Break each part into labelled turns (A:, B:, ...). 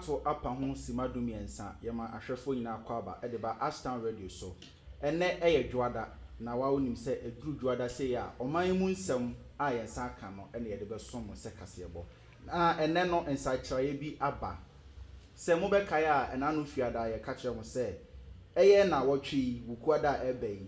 A: Ato apa ho simma du-mmiɛnsa, yɛma ahwɛfoɔ nyinaa akwaaba de ba Ashtown Radio so. Ɛnnɛ yɛ Dwoada, na wo ara wonim sɛ ɛduru Dwoada sei a, ɔman yi mu nsɛm a yɛn nsa aka no na yɛde bɛsom mo sɛ kaseɛbɔ. Na ɛnnɛ no, nsakyeraeɛ bi aba. Sɛ mobɛkae a, ɛnaano Fiada yɛka kyerɛɛ mo sɛ ɛyɛ nnawɔtwe yi, Wukuada a ɛreba yi,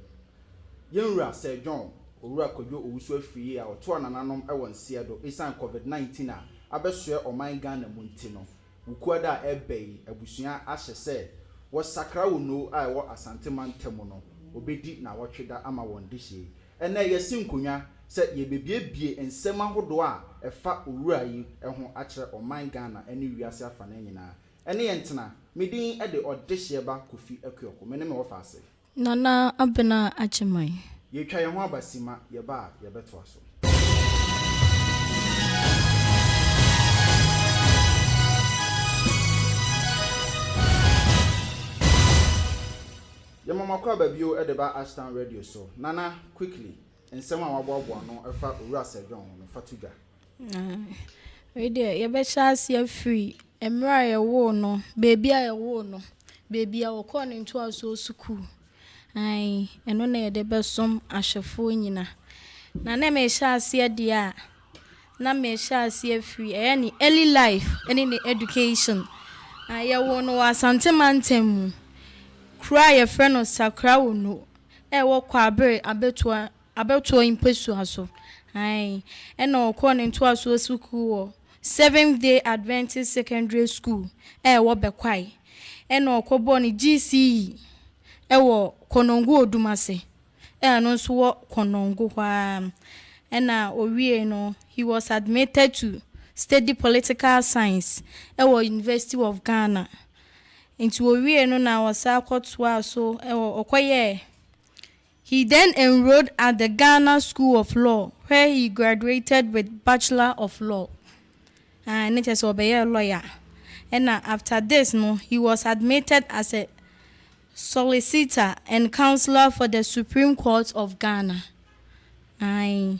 A: Yɛn Wura Sir John Owura Kwadwo Owusu Afriyie a ɔtoa nananom wɔ nseɛ do esiane Covid 19 a abɛsoɛ ɔman Ghana mu nti no, Wukuada a ɛreba yi abusua ahyɛ sɛ wɔsakra wɔ Noo a ɛwɔ Asante mantamu no, wɔbɛdi nawɔtwe da ama wɔn dehyeɛ yi. Ɛnnɛ yɛasi nkonwa sɛ yɛbɛbiebie nsɛm ahodoɔ a ɛfa Owura yi ho akyerɛ ɔman Ghana ne wiase afanan nyinaa. Ɛne yɛn ntena. Me din de Ɔdehyeɛ Ba Kofi Akuoko. Me ne me wɔfa ase.
B: Nana Abena Agyemang.
A: Yɛtwa yɛn ho aba simma, yɛba a, yɛbɛtoa so. Yɛma mo akwaaba bio de ba Ashtown Radio so. Nana, quickly, nsɛm a woaboaboa ano fa Owura Sir John ho no, fa to dwa.
B: Wei deɛ yɛbɛhyɛ aseɛ afiri mmerɛ a yɛwoo no, baabi a yɛwoo no, baabi a ɔkɔɔ ne ntoasoɔ sukuu. Ae, ɛno na yɛde bɛsom ahwɛfoɔ nyina. Na na mehyɛ aseɛ deɛ a, na mehyɛ aseɛ firi ɛyɛ ne early life ne ne education. Na yɛwoo no wɔ Asante mantam mu, kuro a yɛfrɛ no Sakrawono a ɛwɔ Kwaabere Abɛtoa Abatoɔ mpasua so, ae, ɛna ɔkɔɔ ne ntoasoɔ sukuu wɔ Seventh Day Adventist Secondary School a ɛwɔ Bɛkwae, ɛna ɔkɔbɔɔ ne GCE wɔ Konongo Odumase a ɛno nso wɔ Konongo hɔ ara, ɛna ɔwiee no he was admitted to study political science wɔ University of Ghana, nti ɔwiee no na ɔsan kɔtoaa so wɔ ɔkɔyɛɛ He then enrolled at the Ghana School of Law where he graduated with Bachelor of Law. Ah, ne kyerɛ sɛ ɔbɛyɛɛ lawyer. Ɛna after this no, he was admitted as a solicitor and counsellor for the Supreme Court of Ghana. Ae,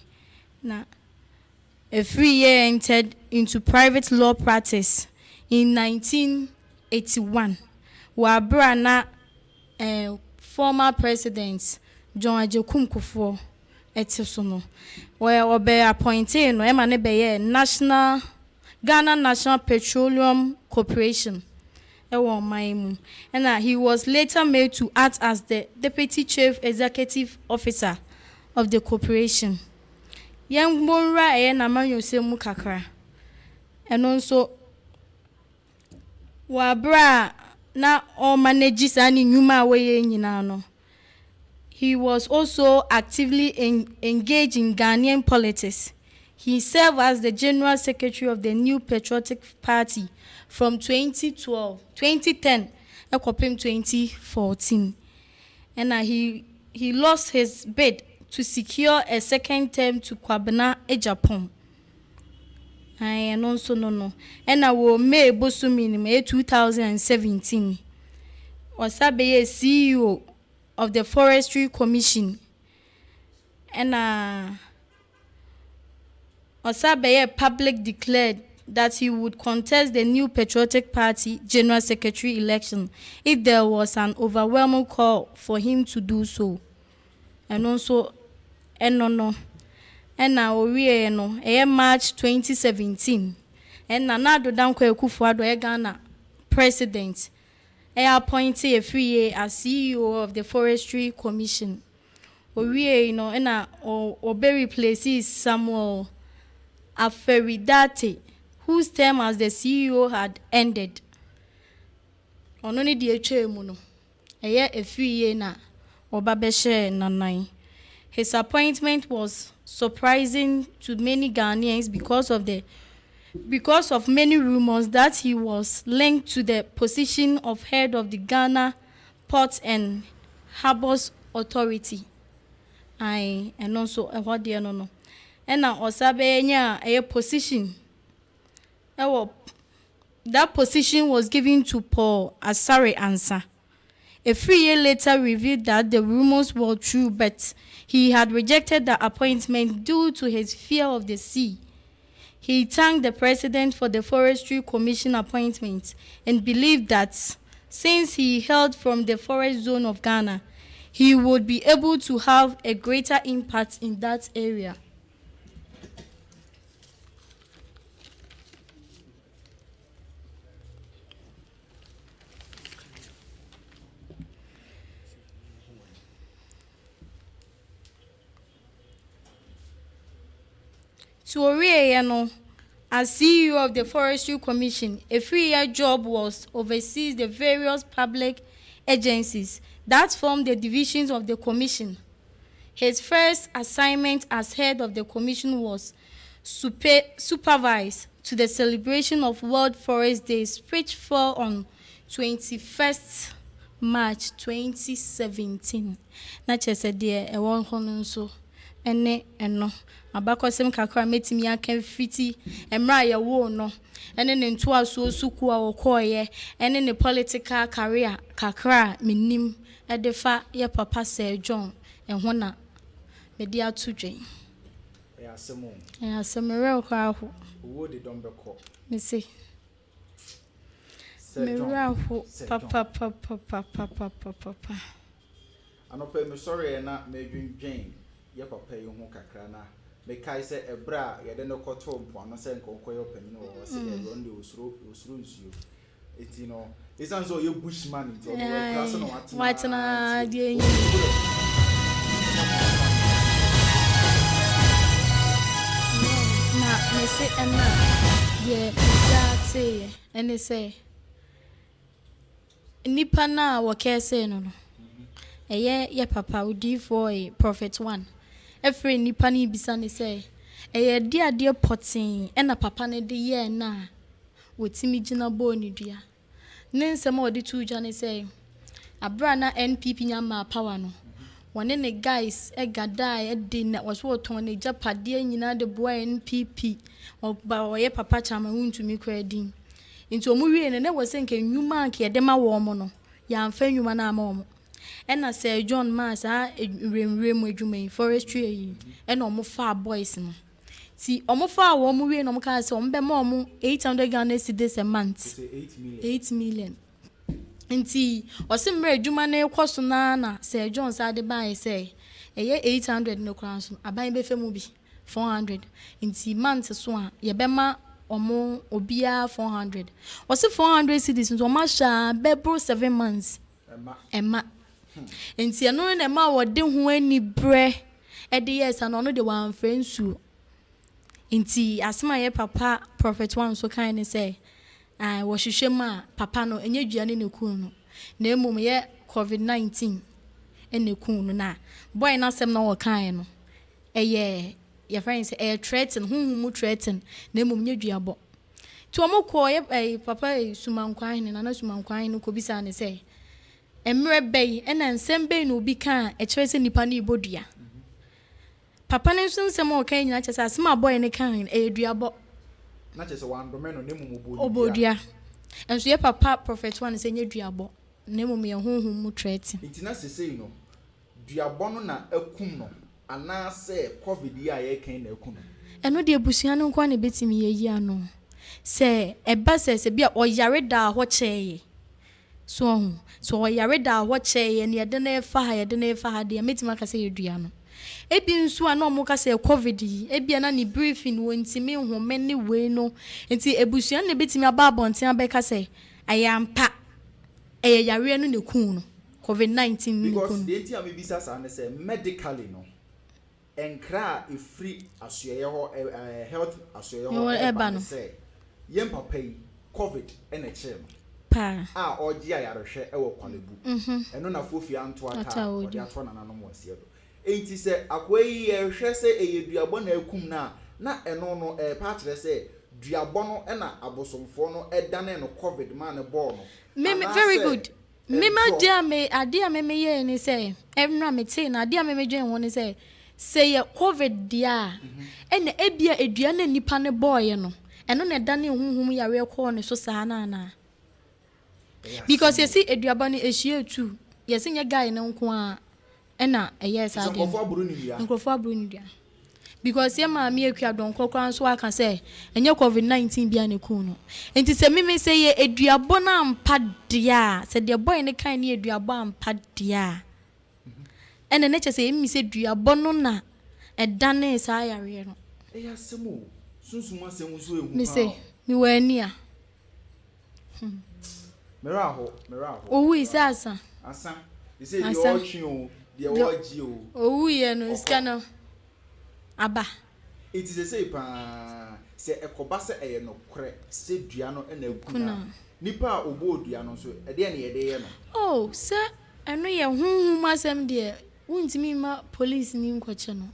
B: na Afriyie entered into private law practice in 1981 wɔ aber a na former President John Agyekum Kufuor tse so no. Wɔbɛ appointee no ma no bɛyɛɛ National Ghana National Petroleum Corporation wɔ ɔman mu. Ɛna he was later made to act as the Deputy Chief Executive Officer of the corporation. Yɛn bɔ nwura ɛyɛ n'amanyɔsɛm mu kakra. Ɛno nso wɔ abere a na ɔremanage saa ne nnwuma a wɔyɛ nyinaa no, he was also actively engaged in Ghanaian politics. He served as the General Secretary of the New Patriotic Party from 2012, 2010 ɛkɔpem 2014. Ɛna he he lost his bid to secure a second term to Kwabena Agyapong. Ae, ɛno nso no no. Ɛna wɔ May bosome no mu, ɛyɛ 2017, ɔsa bɛyɛɛ CEO of the Forestry Commission. Ɛna ɔsa bɛyɛɛ public declared that he would contest the New Patriotic Party General Secretary election if there was an overwhelming call for him to do so. Ɛno nso ɛno no ɛna ɔwieɛ no ɛyɛ March 2017 ɛna Nana Addo Dankwa Akufo-Addo ɛyɛ Ghana President ɛyɛ appointee Afriyie as CEO of the Forestry Commission. Owiei no nna ɔbɛ replacee Samuel Aferi-Dartey whose term as the CEO had ended. Ɔno ne deɛ etwaa mu no, ɛyɛ Afriyie na ɔba bɛhyɛɛ n'anan. His appointment was surprising to many Ghanaians because of the because of many rumours that he was linked to the position of head of the Ghana Ports and Harbours Authority, ae, ɛno nso ɛhɔ deɛ no no, ɛna ɔsan bɛyɛ nyaa ɛyɛ position ɛwɔ, that position was given to Paul Asare Ansah. Afriyie later revealed that the rumours were true but he had rejected the appointment due to his fear of the sea. He thanked the president for the Forestry Commission appointment and believed that since he hailed from the forest zone of Ghana, he would be able to have a greater impact in that area. To owieeɛ no, as CEO of the Forestry Commission, Afriyie job was oversees the various public agencies that form the divisions of the commission. His first assignment as head of the commission was supervise to the celebration of World Forest Day which fell on 21st March 2017. Na kyerɛ sɛ deɛ ɛwɔ hɔ no nso ne ɛno. Abakɔsɛm kakra a mɛtumi aka fiti mmerɛ a yɛwoo no ne ne ntoasoɔ sukuu a ɔkɔeɛ ne ne political career kakra a menim de fa yɛ papa Sir John ho na mede ato dwa yi.
A: Ɛyɛ asɛm o.
B: Ɛyɛ asɛm, me werɛ koraa aho.
A: Owuo de dɔm bɛkɔ.
B: Mese.
A: Sir
B: Me
A: John,
B: werɛ aho
A: Sir John.
B: papapapapapapapa.
A: Anɔpa yi mesɔreeɛ na meredwendwen yɛ papa yi ho kakra na mekae sɛ ɛberɛ a yɛde no kɔtoo mpoano sɛ nka ɔnkɔyɛ ɔpanin wɔ hɔ, ɔse daabi, ɔno deɛ ɔsuro, ɔsuro nsuo. Nti no, ɛsiane sɛ ɔyɛ bushman nti, ɔno akura so na watena
B: Watena
A: ara nti,
B: deɛ
A: ɔnim
B: nyini.
A: wura
B: Na mese ɛna deɛ mesaa teeɛ ɛne sɛ nnipa no a wɔkɛɛsee no no, ɛyɛ yɛ papa odiyifoɔ ee, Prophet One, frɛɛ nnipa no rebisa no sɛ, ɛyɛ ɛdeɛ adeɛ pɔtee na papa no de yɛɛ no a wɔtumi gyina bɔɔ no dua? Ne nsɛm a ɔde too dwa ne sɛ, aberɛ a na NPP nya mmaa power no, wɔne ne guys gadaeɛ de na wɔso wɔtɔn n'agyapadeɛ nyinaa de boaa NPP, ɔba ɔyɛ papa Chairman wontumi koraa din. Nti wɔn wiee no, na ɛwɔ sɛ nka nnwuma a nka yɛde ma wɔn no, yɛamfa nnwuma no amma wɔn. Ɛna Sir John maa saa nwuramwura mu adwuma yi, forestry ayi, ɛna wɔn faa boys no. Nti wɔn faa wɔn wiee no, wɔn kaa sɛ wɔn bɛma wɔn 800 Ghana cedis a month.
A: Sɛ 8 million.
B: 8 million. Nti ɔse mmerɛ adwuma no rekɔ so no ara na Sir John san de baeɛ sɛ ɛyɛ 800 no koraa nso no, aban bɛfa mu bi. 400 nti month so a yɛbɛma ɔmo obiaa 400 ɔse 400 cedis nso ɔmo ahyɛ aa bɛboro 7 months ɛma nti ɛno no na ɛma wɔde ho anibrɛ ɛde yɛɛ saa no ɔno deɛ wamfrɛ nsuo nti asɛm a yɛ papa prophet one nso kae ne sɛ ae wɔhwehwɛ mu a papa no ɛnyɛ dua ne na ɛkuu no na mmom yɛ covid 19 ɛna ɛkuu no na boy no asɛm na ɔkaeɛ no Ɛyɛ, yɛfrɛ no sɛ, ɛyɛ threaten, honhom mu threaten, na mmom nyɛ duabɔ. Nti wɔn kɔɔ yɛ ɛyi papa ɛyi Sumankwahene, Nana Sumankwahene kɔbisaa no sɛ, mmerɛ bɛyi ɛna nsɛm bɛyi na obi ka a ɛkyerɛ sɛ nipa no rebɔ dua. Papa no nso nsɛm a ɔkae nyinaa kyerɛ sɛ asɛm a bɔe no kae no, ɛyɛ duabɔ.
A: Na kyerɛ sɛ wandome no, na mmom ɔbɔɔ no
B: Ɔbɔɔ
A: dua.
B: dua. Nso yɛ papa Prophet One sɛ ɛnyɛ duabɔ, na mmom yɛ honhom mu threaten.
A: Nti na sesei no, Duabɔ no na akum no anaasɛ covid yi a yɛreka yi na aku no?
B: Ɛno deɛ abusua no nko ara na ɛbɛtumi ayi ano. Sɛ ɛba sɛ sɛ bi a ɔyare daa hɔ kyɛeɛ, so wahu, sɛ ɔyare daa hɔ kyɛeɛ na yɛde no refa ha, yɛde no refa ha deɛ, mɛtumi aka sɛ ɛyɛ dua no. Ebi nso a na wɔka sɛ covid yi, ebia na ne breathing, ɔntumi nhome ne wei no, nti abusua no na ɛbɛtumi aba abɔnten abɛka sɛ ɛyɛ ampa. Ɛyɛ yareɛ no na ɛkuu no, covid 19 no na
A: Because
B: ɛkuu no.
A: deɛ nti a mebisa saa ne sɛ medically no, nkra a ɛfiri asoɛeɛ hɔ, ɛ, health asoɛeɛ hɔ
B: Ɛwɔ
A: ɛreba
B: ɛba
A: ne
B: no.
A: sɛ, yɛn papa yi, covid na ɛkyee no,
B: Paa.
A: a ɔregye ayarehwɛ wɔ Korle Bu. Ɛno na Fofie anto ata
B: Ata
A: a
B: a
A: ɔde
B: ɔdi.
A: atoa nananom wɔ aseɛ do. Enti sɛ akoa yi yɛhwɛ sɛ ɛyɛ duabɔ na akum no a, na ɛno no ɛrepɛ akyerɛ sɛ duabɔ no na abosomfoɔ no danee no covid maa no bɔɔ no,
B: Me me very
A: anaasɛ
B: good. Me
A: ntorɔ.
B: m'adeɛ a me adeɛ a me me yɛɛ ne sɛ ɛnora me tee no adeɛ a me me dwen ho ne sɛ sɛ yɛ covid deɛ a ɛna ebia edua no a nipa no bɔɔyɛ no ɛno na ɛdanee honhom yareɛ kɔɔ ne so saa no anaa?
A: Ɛyɛ
B: Because
A: asɛm o.
B: yɛsi aduaba no ehyia etu yɛsi nyɛ guy no nko ara ɛna ɛyɛɛ
A: Kyerɛ
B: saa
A: sɛ
B: adeɛ no
A: nkurɔfoɔ aboro ne dua.
B: nkurɔfoɔ aboro ne dua. Because yɛ maame Akua Donkor koraa nso aka sɛ ɛnyɛ covid 19 biara na ɛkuu no. Nti sɛ meme sɛ yɛ aduabɔ no ampa deɛ a, sɛ deɛ boy no kae no yɛ aduabɔ ampa deɛ a, ɛna na kyerɛ sɛ ɛmi sɛ duabɔ no na ɛdanee saa yareɛ no.
A: Ɛyɛ asɛm o, sunsum asɛm nso ɛhu
B: Me
A: paa
B: se,
A: o.
B: mewɔ ani a.
A: Me werɛ aho, me werɛ aho,
B: Owui
A: me
B: sɛ
A: werɛ aho.
B: asa.
A: Asa, te sɛ deɛ
B: Asa.
A: ɔretwe o, deɛ
B: Deɛ
A: ɔregye o,
B: owuiɛ no, sika
A: ɔkɔ.
B: no aba.
A: Enti seesei paa, sɛ ɛkɔba sɛ ɛyɛ nokorɛ sɛ dua no na aku
B: Ku
A: no
B: no
A: a,
B: a.
A: nipa a ɔbɔɔ dua no nso, ɛdeɛn na yɛde reyɛ no?
B: Oh, sɛ ɛno yɛ honhom mu asɛm deɛ, wontumi mma polisini nkɔkye no.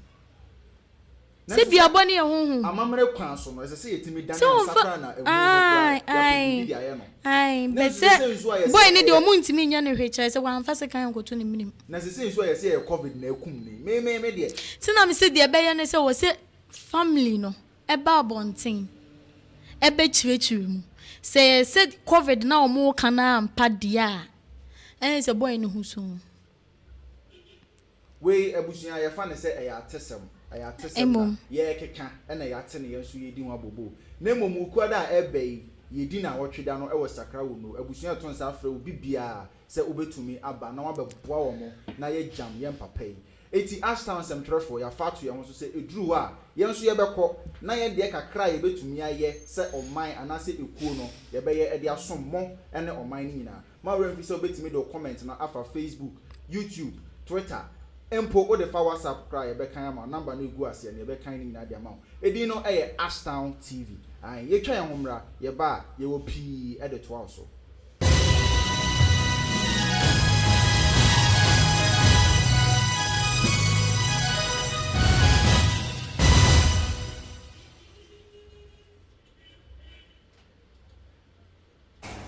B: Sɛ
A: Nanso sɛ
B: duabɔ no yɛ honhom.
A: amammerɛ kwan so no, ɛsɛ sɛ yɛtumi dane
B: Sɛ
A: ansa
B: wɔmfa
A: koraa na amu no koraa
B: ae
A: yɛapɛ biribi
B: ae
A: de ayɛ no.
B: ae but
A: Nanso
B: sɛ
A: seesei nso ayɛ sɛ
B: boy no deɛ
A: ɛyɛ.
B: ɔmo ntumi nyɛ no hwee kyerɛ sɛ wamfa sekan ankoto ne menem.
A: Na seesei nso ayɛ sɛ ɛyɛ covid na akum no yi. Me me me deɛ.
B: Nti na mese deɛ ɛbɛyɛ ne sɛ wɔ sɛ family no ɛba abɔnten ɛbɛkyerɛkyerɛ mu. Sɛ ɛyɛ sɛ covid no a ɔmo reka no ampa deɛ a ɛne sɛ boy no ho suu.
A: Wei abusua yɛfa no sɛ ɛyɛ atesɛm, ɛyɛ atesɛm na
B: Mmom.
A: yɛrekeka na yɛate no yɛn nso yɛredi ho abooboo. Na mmom Wukuada a ɛreba yi, yɛdi nnawɔtwe da no wɔ Sakra Wonoo. Abusua reto nsa afrɛ obi biara sɛ wobɛtumi aba na wɔabɛboa wɔn na yɛagyam yɛn papa yi. Enti Ashtown nsɛmtwerɛfoɔ, yɛafa ato yɛn ho so sɛ ɛduru hɔ a, yɛn nso yɛbɛkɔ na yɛn deɛ kakra a yɛbɛtumi ayɛ sɛ ɔman anaasɛ ekuo no, yɛbɛyɛ de asom mo ne ɔman no nyinaa. Mma wo werɛ mfi sɛ wobɛtumi de wo comment no afa Facebook, YouTube, Twitter, mpo wode fa WhatsApp koraa a yɛbɛkan ama wo. Number no ɛgu aseɛ no yɛbɛkan ne nyinaa de ama wo. Edin no yɛ Ashtown TV. Ae, yɛtwa yɛn ho mmra, yɛba a yɛwɔ pii de toa wo so.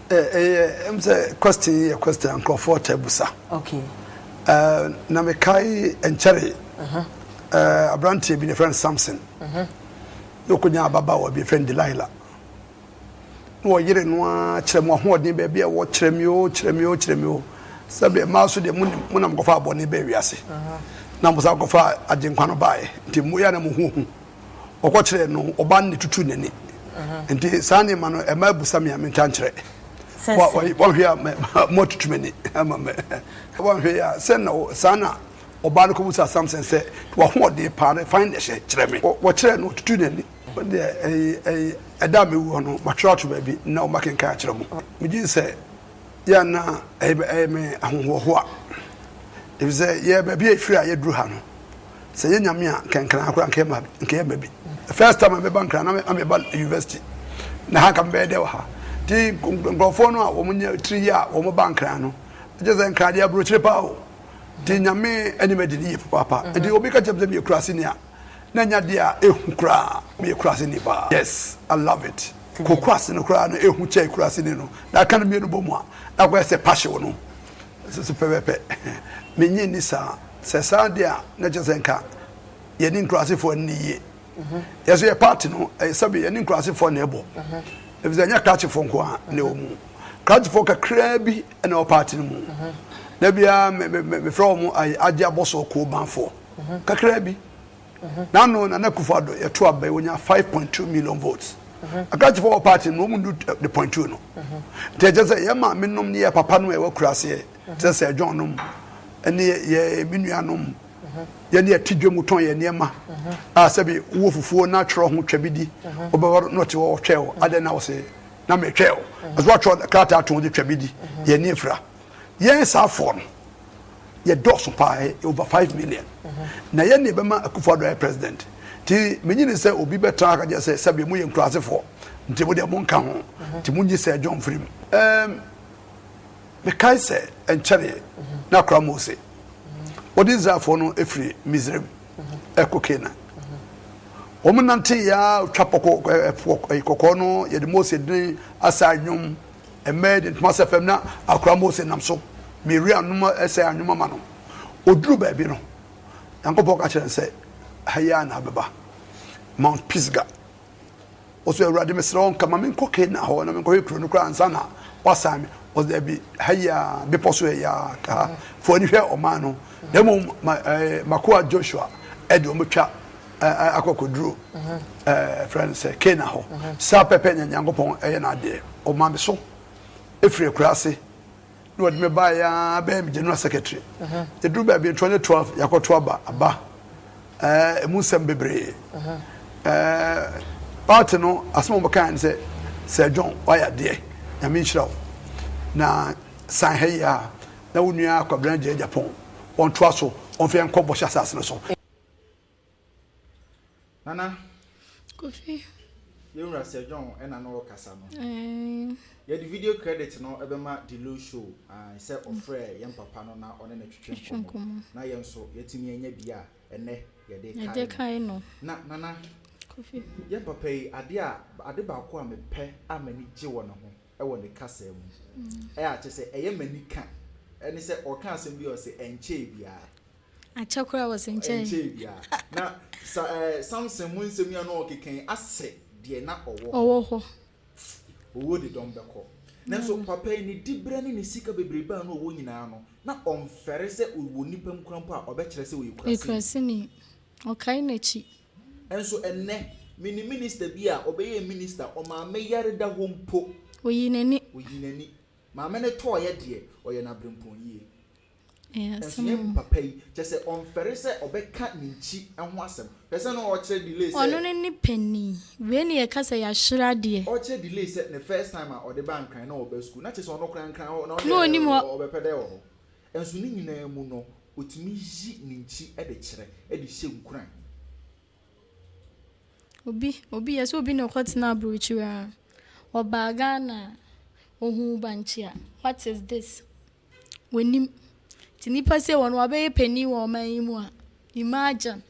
C: Ɛyɛ ɛm sɛ question yi yɛ question a nkurɔfoɔ taa busa.
D: Okay.
C: Uh, na mekae nkyɛre uh, aberanteɛ bi na yɛfrɛ no Samson. Na ɔkɔnya ababaawa bi yɛfrɛ no Delilah. Na ɔyere no ara kyerɛ mu ahoɔden baabi a ɛwɔ kyerɛ me o kyerɛ me o kyerɛ me o. Sɛbe mmaa so deɛ mo mo nam kɔfa abɔne bɛɛ wiase. Na mo san kɔfa agyenkwa no baeɛ. Nti mo yɛ na mo ho hu. Ɔkɔ kyerɛɛ no, ɔbaa no na etutuu n'ani. Nti saa nneɛma no, ɛma abusa me a menka nkyerɛ. Wɔnhwɛ a moatutu m'ani ama me. Wɔnhwɛ a sɛ na saa na ɔbaa no kɔbusaa Samson sɛ, W'ahoɔden paa no, fan na ɛhyɛ, kyerɛ me. Wɔkyerɛɛ no, ɔtutuu n'ani. Deɛ ɛda a mewu hɔ no, matwerɛ ato baabi na wɔakenkan akyerɛ mo. Megye di sɛ yɛ a na ɛyɛ me ahohoahoa, efisɛ yɛ baabi a yɛfiri a yɛaduru ha no, Sɛ ɛnyɛ Nyame a, nka Nkran ha koraa nka yɛmma nka yɛmma bi. First time a meba Nkran na me na meba university. Na ha nka mebɛyɛ dɛ wɔ ha. Nti nkurɔfoɔ no a wɔn nyɛ tiri yɛ a wɔn ba Nkran no, kyerɛ sɛ Nkran deɛ aburokyire paa o. Nti Nyame anim adi ne yie papaapa. Nti obi ka kyerɛ me sɛ meyɛ kuraseni a, na ɛnyɛ adeɛ a ehu koraa. Meyɛ kuraseni paa. Yes, I love it. Kokurase no koraa no ehu kyɛn kuraseni no. Na aka no mmienu bɔ mu a, na akɔyɛ sɛ pahyew no. So pɛpɛpɛ. Minnye nni saa. Sɛ saa de a, na kyerɛ sɛ nka yɛne nkurasefoɔ nni yie. Yɛn nso yɛ party no, ɛyɛ sɛbe yɛne nkurasefoɔ na ɛbɔ. Efisɛ ɛnyɛ krakyefoɔ nko ara na ɛwɔ mu. Krakyefoɔ kakraa bi na ɛwɔ party no mu. Da biara mefrɛ wɔn agye abɔsoɔ kuo banfoɔ. Kakraa bi. N'ano Nana Akufo Addo yɛto aba yi wɔnya 5.2 million votes. Akrakyefoɔ wɔ party no wɔn ndu the point two no. Nti ɛkyɛ sɛ yɛn maame nom ne yɛ papa nom a ɛwɔ akuraseɛ te sɛ Sir John nom ne yɛ me nua nom yɛne yɛte dwa mu tɔn yɛn nneɛma a sɛbi wowɔ fufuo na atwerɛ ho twa bi di wobɛba na ɔte hɔ ɔtwɛ wo adɛn na wɔse na metwɛ wo ɛso atwerɛ krataa to ho de twa bi di yɛn ani afira. Yɛn saa foɔ no yɛ dɔɔso paa yɛ over 5 million na yɛn na yɛbɛma Akufo Addo ayɛ president nti menye ne sɛ obi bɛtena aka kyerɛ sɛ sɛbi mo yɛ nkurasefoɔ nti mo deɛ mo nka ho nti mo nyi Sir John mfiri mu. Ɛɛm mekae sɛ ɛnkyɛreɛ na akora Mose wɔde Israelfoɔ no firi Misraim ɛkɔ Canaan wɔn nante yɛ a twa pɔkɔ ɛpo kɔkɔɔ no yɛde Mose dene asa nnwom Mmɛɛ de ntoma sɛ fam na akora Mose nam so. Miriam nom sɛe anwom ama no. Oduru baabi no, Nyankopɔn ka kyerɛ no sɛ, Ha yi ara na abɛba, Mount Pisgah. Ɔse, Awurade, mesrɛ wo, nka ma menkɔ Canaan hɔ na menkɔhwɛ kuro no koraa ansa na woasan me. Ɔse, Dabi, ha yi ara, bepɔ so ha yi ara, ka ha. Fa w'ani hwɛ ɔman no, na mmom ma, eh, m'akoa Joshua de wɔn bɛtwa. akɔ akɔduru frɛ no sɛ Kana hɔ. Saa pɛpɛ na Nyankopɔn yɛ n'adeɛ. Ɔma me so firi akuraase na ɔde me baeɛ ara bɛyɛ me general secretary. Yɛduru baabi in 2012 yɛakɔto aba aba ɛmu nsɛm bebree. Party no asɛm a wɔkaeɛ ne sɛ Sir John woayɛ adeɛ, Nyame nhyira wo na san ha yi a na wo nua Kwabena Gyai Agyapong ɔntoa so ɔmfa yɛn nkɔ bɔhyɛ asase no so.
A: Nana.
B: Kofi.
A: Yɛn wura Sir John ɛna na ɔrekasa no. Yɛde video credit no ɛbɛma Dilo Show ae sɛ ɔfrɛɛ yɛn papa no na ɔne no twetwe nkɔmmɔ na yɛn nso yɛatumi anya bi a ɛnnɛ yɛde kae no. Na Nana.
B: Kofi.
A: Yɛn papa yi adeɛ a ade baako a mepɛ a m'ani gye wɔ ne ho wɔ ne kasa mu ɛyɛ a kyerɛ sɛ ɛyɛ m'anika ɛne sɛ ɔka asɛm bi a ɔse ɛnkyɛɛ biara.
B: Akyɛ koraa wɔ se nkyɛn.
A: Ɛnkyɛɛ biara. Na sa ɛɛ Samson mu nsɛm yi a na ɔrekeka yi asɛ deɛ na ɔwɔ hɔ.
B: Ɔwɔ hɔ.
A: Owuo de dɔm bɛkɔ. Nanso papa yi ne diberɛ ne ne sika bebrebe a na ɔwɔ nyinaa no, na ɔmfɛre sɛ ɔwɔ nnipa mu koraa mpo a ɔbɛkyerɛ sɛ ɔyɛ
B: kuraseni. Kuraseni. Ɔkae n'akyi.
A: Nso ɛnnɛ, menim minister bi a ɔbɛyɛɛ minister, ɔmaame yare da hɔ mpo.
B: Ɔyii n'ani.
A: Ɔyii n'ani. Maame no tɔeɛ deɛ, ɔyɛ no aberempɔn yie.
B: Ɛyɛ
A: Nanso
B: asɛm
A: yɛn
B: o.
A: papa yi, kyerɛ sɛ ɔmfɛre sɛ ɔbɛka ne nkyi ho asɛm. Hwɛ sɛ na ɔrekyerɛ delay sɛ.
B: Ɔno ne ne panin. Wei ne yɛka sɛ yɛahwere adeɛ.
A: Ɔrekyerɛ delay sɛ ne first time a ɔde baa Nkran na ɔreba sukuu. Na kyerɛ sɛ ɔno koraa Nkran hɔ na
B: Na ɔnim hɔ.
A: ɔbɛpɛ dɛ wɔ hɔ. Nso ne nyinaa mu no, ɔtumi yi ne nkyi de kyerɛ, de hyɛ nkuran.
B: Obi, obi, yɛsɛ obi na ɔkɔtena aburokyire a, ɔbaa Ghana a, ɔhuu bankye a, what is this? Wɔnim. Nti nipa sei wɔn wabɛyɛ panin wɔ ɔman yi mu a, imagine.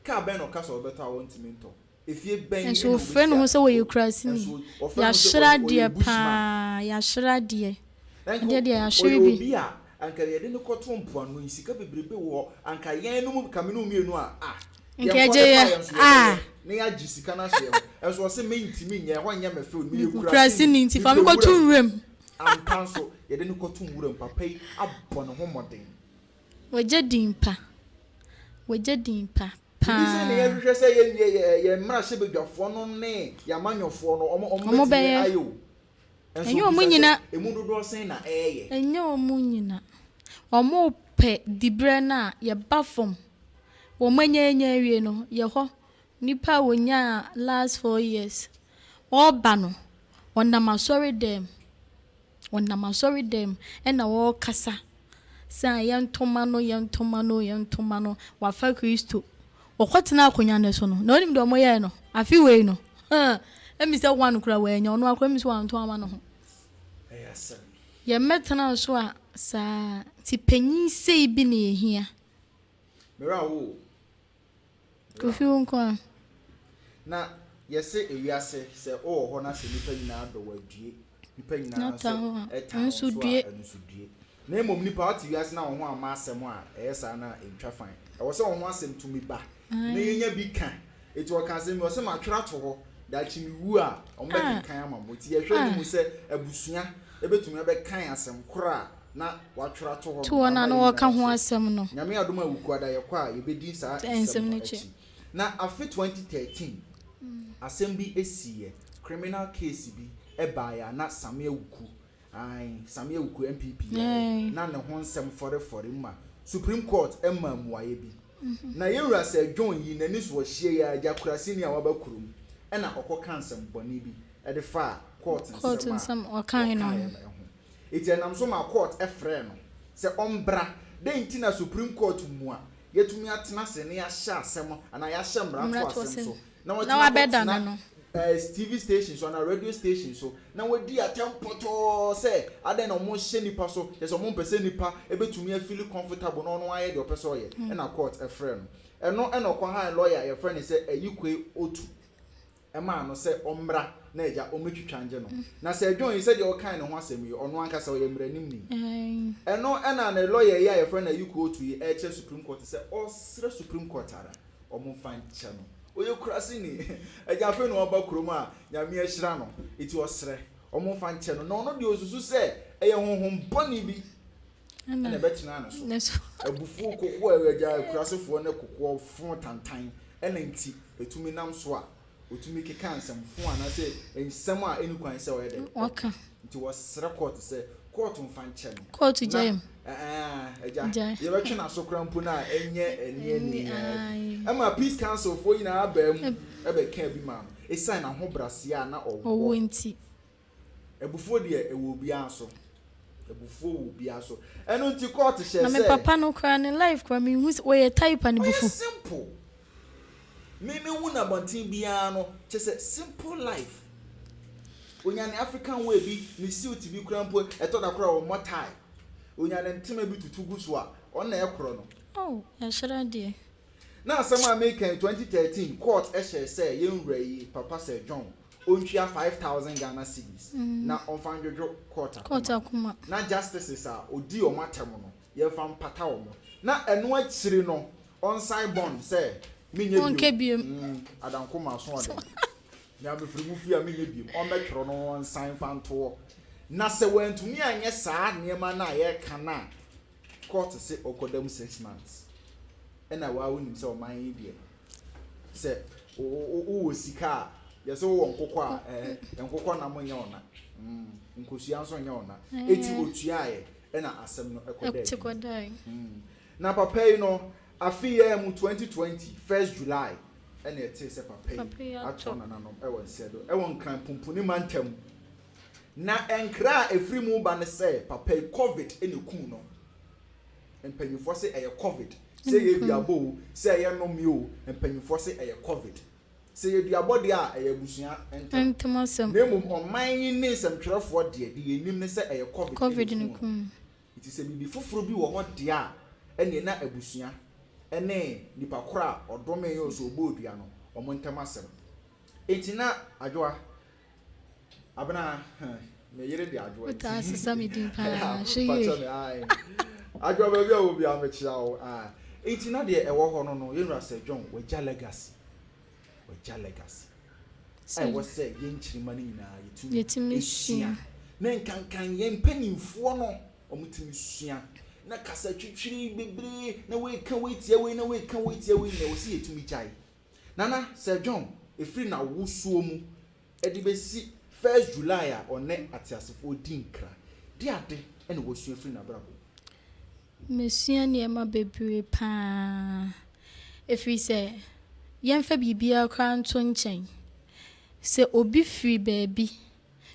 A: Car bɛn na ɔka sɛ ɔbɛtɔ a ɔntumi ntɔ? Efie bɛn na
B: Nso ɔfrɛ ne ho sɛ ɔyɛ kuraseni. Yɛahyere adeɛ paa, yɛahyere adeɛ. Adeɛ deɛ yɛahyere
A: bi. Ɔyɛ obi a anka yɛde no kɔto mpoano yi, sika bebrebe wɔ hɔ, anka yɛn no mu, ka me ne wo mmienu a, ah,
B: Nka yɛgye yɛ, ah.
A: Na yɛagye sika no ahyɛ yɛn ho. Nso ɔse mentumi nyɛ, ɛhɔ nyɛ me field, meyɛ
B: kuraseni nti fa me kɔto nwuram.
A: Ampa nso, yɛde no kɔto nwuram, papa yi abɔ ne ho mmɔden.
B: Wagya din pa. Wagya din pa
A: Biribi sei na
B: paa.
A: yɛhwehwɛ sɛ yɛn yɛ yɛn mmarahyɛbadwafoɔ no ne yɛn amanyɔfoɔ no wɔn wɔn
B: Wɔn
A: bɛtumi
B: bɛyɛ.
A: ayɛ o. Nso
B: Ɛnyɛ wɔn
A: bisa sɛ
B: nyina.
A: emu dodoɔ sɛn na ɛreyɛ?
B: Ɛnyɛ wɔn nyina. Wɔn pɛ diberɛ no a yɛba fam. Wɔn anya anya awie no yɛ hɔ. Nipa a wɔnyaa last 4 years ɔreba no ɔnam asɔre dɛm. Ɔnam asɔre dɛm ɛna ɔrekasa sɛ yɛntoma no yɛntoma no yɛntoma no wafa Kristo. Ɔkɔtena akonnwa no so no na onim deɛ ɔmo yɛɛ no afe wei no ɛmi sɛ one kora wɔanya ɔno akora ɛmi sɛ wanto ama ne ho.
A: Ɛyɛ asɛm.
B: Yɛmmɛtena so a saa nti panyin sei bi na yɛhia.
A: Mmerɛ a wo
B: Kofi wo nko a.
A: Na yɛse ewiase sɛ wowɔ hɔ na sɛ nnipa nyinaa dɔ wo adue, nnipa nyinaa
B: Na
A: nso
B: ta wo a,
A: tan wo
B: nso
A: nso a
B: due.
A: ɛno nso due. Na mmom nipa wote wiase na wo ho amma asɛm a ɛyɛ saa no a ɛntwa fan. Ɛwɔ sɛ wo ho asɛm tumi ba na yɛnya bi ka. Enti ɔka asɛm bi ɔse matwerɛ ato hɔ daakye mewu a wɔbɛkenkan ama mo. Enti yɛhwɛ anim sɛ abusua bɛtumi abɛkan asɛm korɔ a na watwerɛ ato hɔ
B: To
A: no
B: hɔ no a
A: ama
B: na
A: yɛn
B: wɔka
A: nyinaa
B: ho
A: yɛahyɛ.
B: asɛm no.
A: Nyame adom a Wukuada yɛkɔ a yɛbɛdi saa
B: Nsɛm
A: nsɛm
B: no
A: no
B: akyi.
A: akyi. Na afe 2013 asɛm bi siiɛ, criminal case bi baeɛ a na Sammy Awuku, ae, Sammy Awuku NPP ae, na ne ho nsɛm fɔrefɔre mu ma Supreme Court maa mmuaeɛ bi. Na yɛn wura Sir John yi n'ani so ɔhyeɛ yi ara, Gyakuraseni a waba kurom ɛna ɔkɔka nsɛm bɔne bi de faa court
B: Court
A: nsɛm a
B: nsɛm ɔkaeɛ no ho.
A: ɔkaeɛ no ho. Enti ɛnam so maa court frɛɛ no sɛ ɔmbra. Dɛn nti na Supreme Court mua yɛatumi atena ase na yɛahyɛ asɛm anaa yɛahyɛ mmara
B: Mmara
A: to
B: to
A: asɛm
B: asɛm.
A: so na
B: Na
A: watumi
B: wabɛda no
A: akɔtena
B: no.
A: TV station so anaa radio station so na wadi atɛm pɔtɔɔ sɛ adɛn na wɔhyɛ nnipa so, kyerɛ sɛ wɔmpɛ sɛ nnipa bɛtumi afili comfortable na ɔno ayɛ deɛ ɔpɛ sɛ ɔyɛ, ɛna court frɛɛ no. Ɛno na ɔkɔhae lawyer a yɛfrɛ no sɛ Ayikoi Otu maa no sɛ ɔmmra na agya ɔmmɛtwitwa ngye no. Na Sir John yi sɛdeɛ ɔkae ne ho asɛm yi, ɔno ankasa ɔyɛ mmaranimni. Ɛno na ne lawyer yi a yɛfrɛ no Ayikoi Otu yi rekyerɛ Supreme Court sɛ ɔresrɛ Supreme Court ara wɔmfa nkyɛ no. Ɔyɛ kuraseni. Agya afei na waba kurom a Nyame ahyira no, nti ɔsrɛ wɔmfa nkyɛ no. Na ɔno deɛ ɔsusu sɛ ɛyɛ honhom bɔne bi ɛna ɛbɛtenaa ne so. Abufuo kokoɔ a agya akurasefoɔ ne kokoɔ fo tantan. Ɛna nti ɛtumi nam so a ɔtumi keka nsɛmfo anaasɛ nsɛm a ɛnni kwan sɛ ɔyɛ dɛn?
B: Ɔka.
A: Nti wɔsrɛ kɔɔto sɛ kɔɔto mfa nkyɛ no.
B: Kɔɔto gyae mu.
A: Agya, yɛbɛtwe n'aso koraa mpo no a ɛnyɛ ani ani. Ɛma Peace Council foɔ nyinaa baa mu ɛbɛkaa bi maa no ɛsiane n'ahobraseɛ a na ɔwɔ.
B: Ɔwɔ nti.
A: Abufuo deɛ ɛwɔ obiara so. Abufuo wɔ obiara so. Ɛno nti kɔɔto hyɛɛ sɛ.
B: Na me papa no koraa ne life koraa menhu sɛ ɔyɛ type a ne bo fu.
A: Ɔyɛ simple. Me me hu no abɔnten biara no kyerɛ sɛ simple life. Onya ne African wear bi, ne suit bi koraa mpo ɛtɔ da koraa ɔmmɔ tie. Onya ne ntoma bi tutu gu so a, ɔno na ɛkorɔ no.
B: Oh, yɛahyira deɛ.
A: Na asɛm a meka yi, 2013 court hyɛɛ sɛ yɛn wura yi, Papa Sir John, ɔntua 5,000 Ghana cedis na ɔmfa ndwodwo court akoma. Na justices a ɔdii wɔn atɛm no, yɛmfa mpata wɔn. Na ɛno akyiri no, ɔnsan bond sɛ menyɛ bio. Mm, adanko ma aso ɔden. Nea mefiri mu fie a menyɛ biom. Ɔmmɛtwerɛ no ɔnsan mfa ntoɔ. Na sɛ wantumi anyɛ saa nneɛma no a yɛreka no a, court se ɔkɔda mu 6 months. Ɛna waa wonim sɛ ɔman yi deɛ, sɛ wowɔ sika a, yɛsɛ wowɔ nkokɔ a, ɛɛ, nkokɔ nam nyɛ ɔna. Mm, nkosua nso nyɛ ɔna. Eti otuaeɛ, ɛna asɛm no ɛkɔdaa adi. Mm. Na papa yi no, afe yi ara mu, 2020, first July, ɛna yɛtee sɛ papa yi atoa nananom wɔ Nsɛdo, wɔ Nkran Pumpuni mantam. Na nkra a ɛfiri mu ba ne sɛ papa yi Covid na ɛkuu no. Mpanyinfoɔ se ɛyɛ Covid. Sɛ ɛyɛ duabɔ o, sɛ ɛyɛ nnome o, mpanyinfoɔ se ɛyɛ Covid. Sɛ ɛyɛ duabɔ deɛ a, ɛyɛ abusua ntam. Na mmom ɔman yi ne nsɛmtwerɛfoɔ deɛ, deɛ yɛnim ne sɛ ɛyɛ Covid na ɛkuu no. Nti sɛ biribi foforɔ bi wɔ hɔ deɛ a, ɛnneɛ na abusua ne nipa korɔ a ɔdomee o sɛ ɔbɔɔ dua no, wɔn ntam asɛm. Nti na Adwoa, Abena, huh, me yere de Adwoa nti.
B: Wotaa sesa me din paa, hwɛ yie.
A: Fakyɛ me, ae. Adwoa baabi a wɔ biara mekyea wo, ae. Nti na deɛ ɛwɔ hɔ no no, yɛn wura Sir John, wagya legacy. Wagya legacy. A ɛwɔ sɛ yɛn nkyirimma no nyinaa yɛtumi sua. Na nkankan yɛn mpanimfoɔ no, wɔtumi sua. Na kasa twitwiri bebree, na wei ka wei tia wei, na wei ka wei tia wei, na ɛwɔ sɛ yɛtumi gyae. Nana, Sir John, ɛfiri n'awosuo mu de bɛsi first July a ɔne ateasefoɔ di nkra, de ade na wasua firi n'abrabɔ mu?
B: Masua nneɛma bebree pa ara, ɛfiri sɛ yɛmfa biribiara koraa nto nkyɛn. Sɛ obi firi baabi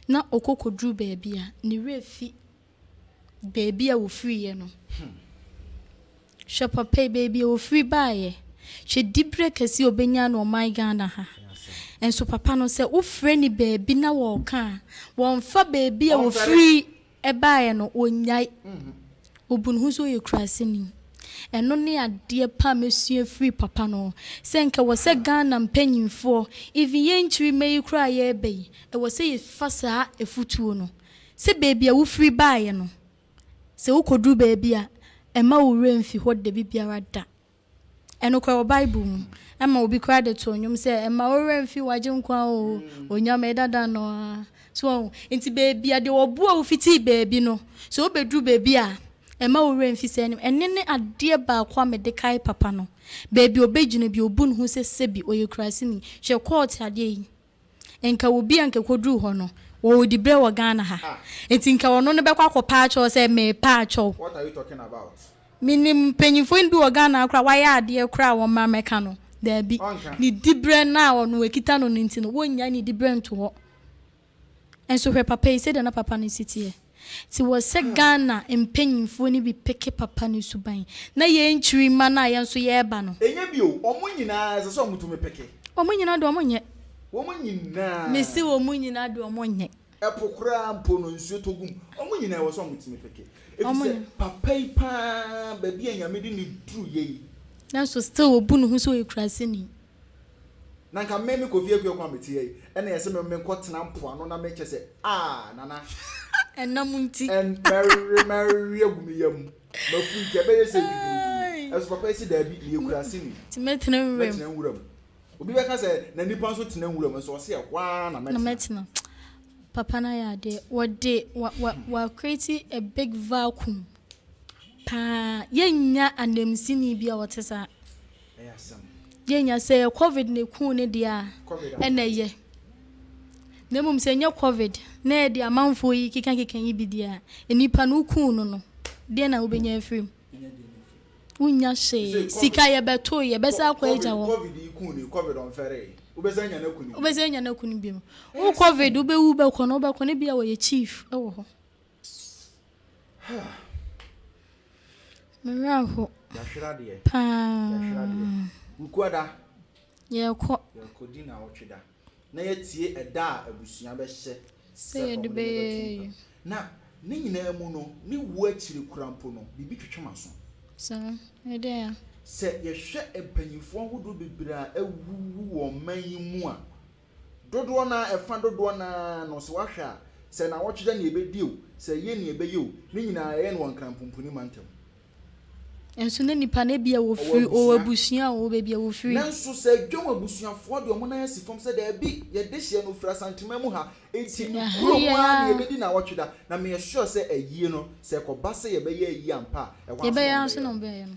B: na ɔkɔ kɔduru baabi a, ne werɛ fi baabi a ɔfiriiɛ no. Hwɛ papa yi, baabi a ɔfiri baeɛ. Hwɛ diberɛ kɛseɛ a ɔbɛnya no ɔman Ghana ha. Nso papa no, sɛ wofrɛ no baabi na ɔreka a, wɔmfa baabi a ɔfiri baeɛ no, ɔnnyae. Ɔbu ne ho sɛ ɔyɛ kuraseni. Ɛno ne adeɛ pa a mɛsua afiri papa no hɔ. Sɛ nka ɛwɔ sɛ Ghana mpanyinfoɔ, even yɛn nkyirimma yi koraa a yɛreba yi, ɛwɔ sɛ yɛfa saa afutuo no. Sɛ baabi a wofiri baeɛ no, sɛ wokɔduru baabi a, mma wo werɛ mfi hɔ dabibiara da. Ɛno koraa wɔ Bible mu. Ɛma obi koraa de too nnwom sɛ, Mma wo werɛ mfi w'Agyenkwa o, Onyame dada no ara. So wahu? Nti baabi a, deɛ ɔboa wo fitii baabi no, sɛ wobɛduru baabi a, mma wo werɛ mfi saa nim. Ɛno ne adeɛ baako a mede kae papa no. Baabi a ɔbɛgyina bi, ɔbu ne ho sɛ sɛbi ɔyɛ kuraseni. Hwɛ kɔɔte adeɛ yi. Nka obi a nka ɛkɔduru hɔ no, wɔwɔ diberɛ wɔ Ghana ha. Nti nka ɔno no bɛkɔ akɔpa akyɛw sɛ merepa akyɛw.
A: What are you talking about?
B: Menim mpanyinfoɔ bi wɔ Ghana ha koraa a wɔayɛ adeɛ koraa a wɔmmra mmɛka no. Daabi.
A: Ɔnka.
B: Ne diberɛ no a ɔno ɛkita no no nti no, wɔnnya ne diberɛ nto hɔ. Nso hwɛ papa yi, sɛdeɛ na papa no si teɛ. Nti wɔ sɛ Ghana mpanyinfoɔ no bi peke papa no suban. Na yɛn nkyirimma no a yɛn nso yɛreba no.
A: Ɛnyɛ bi o, wɔn nyinaa ɛsɛ sɛ wɔtumi peke.
B: Wɔn nyinaa deɛ wɔn nyɛ.
A: Wɔn nyinaa.
B: Mese wɔn nyinaa deɛ wɔn nyɛ.
A: Ɛpo koraa mpo no nsuo tɔ gu mu. Wɔn nyinaa ɛwɔ sɛ wɔtumi peke. Ɛfiri sɛ papa yi paa baabi a Nyame de no duruiɛ yi.
B: Nanso still ɔbu ne ho sɛ ɔyɛ kuraseni.
A: Na nka me me Kofi Akua Kwame te ha yi ɛna yɛse me menkɔ tena mpoano na me kyɛ sɛ ah Nana.
B: Ɛnam nti.
A: Ɛn mɛwe mɛwe agu me yam mafu nti ɛbɛyɛ sɛ dwudwuudwu ɛnso papa yi se daabi meyɛ kuraseni.
B: Nti mɛtena nwura mu.
A: Mɛtena nwura mu. Obi bɛka sɛ na nipa nso tena nwura mu nso ɔse ɛhɔ ara na mɛtena.
B: Na mɛtena. Papa no ayɛ adeɛ wɔde wa wa wa create a big vacuum paa yɛnnya anamsini bi a ɔte saa.
A: Ɛyɛ asɛm.
B: Yɛnya sɛ ɛyɛ covid na ɛkuu no deɛ a, ɛna ɛyɛ. Na mmom sɛ ɛnyɛ covid na ɛde amanfoɔ yi kekakeka yi bi deɛ a, nnipa no wokuu no no, deɛ na wobɛnya afiri mu? Wonnya hwee. Sika yɛbɛto, yɛbɛsan akɔ agya hɔ.
A: Covid yi kuu no, covid ɔmfɛree. Wobɛsan anya no aku no bio.
B: Wobɛsan anya no aku no bio. Wo covid wobɛwu bɛkɔ no, wobɛkɔ no ebia wɔyɛ chief wɔ hɔ. Me werɛ aho
A: Yɛahwere adeɛ.
B: paa.
A: Yɛahwere adeɛ. Wukuada.
B: Yɛrekɔ.
A: Yɛrekɔdi naawɔtwe da. Na yɛatie ɛda a abusua bɛhyɛ
B: Sɛ
A: sɛ
B: yɛde
A: wɔde no bɛto
B: bɛyɛ
A: ntam.
B: yi.
A: Na ne nyinaa mu no, ne wuo akyiri koraa mpo no, biribi twetwe m'aso.
B: Saa, ɛdɛn a?
A: Sɛ yɛhwɛ mpanyimfoɔ ahodoɔ bebree a awuwu wɔ ɔman yi mu a, Dodoɔ no ara, ɛfa dodoɔ no ara no, sɛ woahwɛ a, sɛ nnawɔtwe da na yɛbɛdi o, sɛ ɛyɛ nea ɛbɛyɛ o, ne nyinaa yɛyɛ no wɔ Nkran Pumpuni mantam.
B: Nso na nipa no ebia
A: Ɔwɔ
B: wɔfiri, ɔwɔ
A: abusua.
B: abusua a ɔwɔ baabi a wɔfiri.
A: Nanso sɛ Dwom abusuafoɔ de wɔn nan asi fam sɛ daabi, yɛn dehyeɛ no, ɔfiri Asanteman mu ha, enti ne
B: Ɛha
A: kurom
B: yi
A: ara na
B: ara.
A: yɛbɛdi nnawɔtwe da. Na meyɛ sure sɛ ayie no, sɛ ɛkɔba sɛ yɛbɛyɛ ayie ampa a, ɛhɔ ara nso
B: Yɛbɛyɛ
A: na
B: ara nso
A: wɔbɛyɛ
B: na
A: no.
B: wɔbɛyɛ no.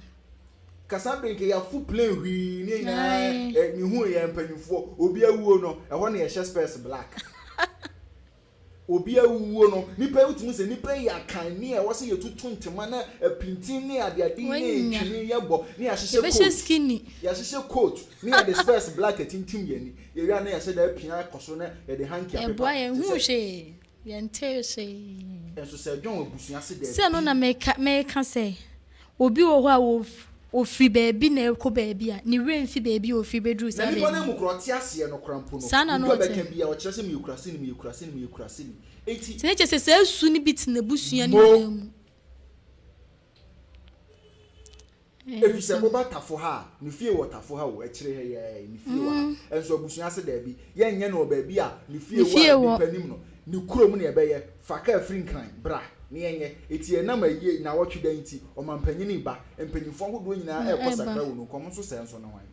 A: Kasa bere nka yɛafo plane hwii ne nyinaa
B: Ae.
A: eh, mehu yɛn mpanyinfoɔ obi awuo no ɛhɔ na yɛhyɛ spɛs black obi awuo no nipa yi wotumi sɛ nipa yi yɛ akanni a ɛwɔ sɛ yɛtutu ntoma na apintin ne adeade ne
B: Wanya.
A: ntwene yɛbɔ ne yɛahyehyɛ
B: Yɛbɛhyɛ
A: coat
B: skinny.
A: yɛahyehyɛ coat ne yɛde spɛs black atintim yɛn ani yɛwia na yɛhyɛ da apia akɔ so na yɛde hanky apepa
B: Ɛboa yɛn
A: te
B: hu
A: sɛ
B: hwee. Yɛntee hwee.
A: nso sɛ John abusua se
B: Sɛ no
A: daabi
B: na meka meka sɛ obi wɔ hɔ a wɔfiri baabi na ɛkɔ baabi a ne werɛ mfi baabi a ɔfiri bɛduru
A: Na
B: saa
A: nipa no
B: baabi.
A: amu koraa ɔte aseɛ no koraa mpo no,
B: Saa na na
A: biribi a
B: ɔte.
A: ɔbɛka biara ɔkyerɛ sɛ meyɛ kuraseni, meyɛ kuraseni, meyɛ kuraseni. Enti.
B: Nti na kyerɛ sɛ saa su no bi te n'abusua no
A: Mo.
B: nyinaa mu.
A: Ɛfiri sɛ woba Tafo ha a, ne fie wɔ Tafo ha o, akyire ha yi ara yi, ne fie wɔ ha. Nso abusua se daabi, yɛnyɛ no wɔ baabi a ne fie
B: Ne
A: wɔ
B: fie
A: a
B: wɔ.
A: nnipa nim no. Ne kurom na yɛbɛyɛ. Fa kaa firi Nkran bra na yɛnyɛ. Enti ɛnam ayie, nnawɔtwe da nti, ɔmampanin reba, mpanimfoɔ ahodoɔ nyinaa
B: Na
A: rekɔ
B: ɛreba.
A: Sakra wɔ no, nkɔm nso sɛɛ nso ne hwan?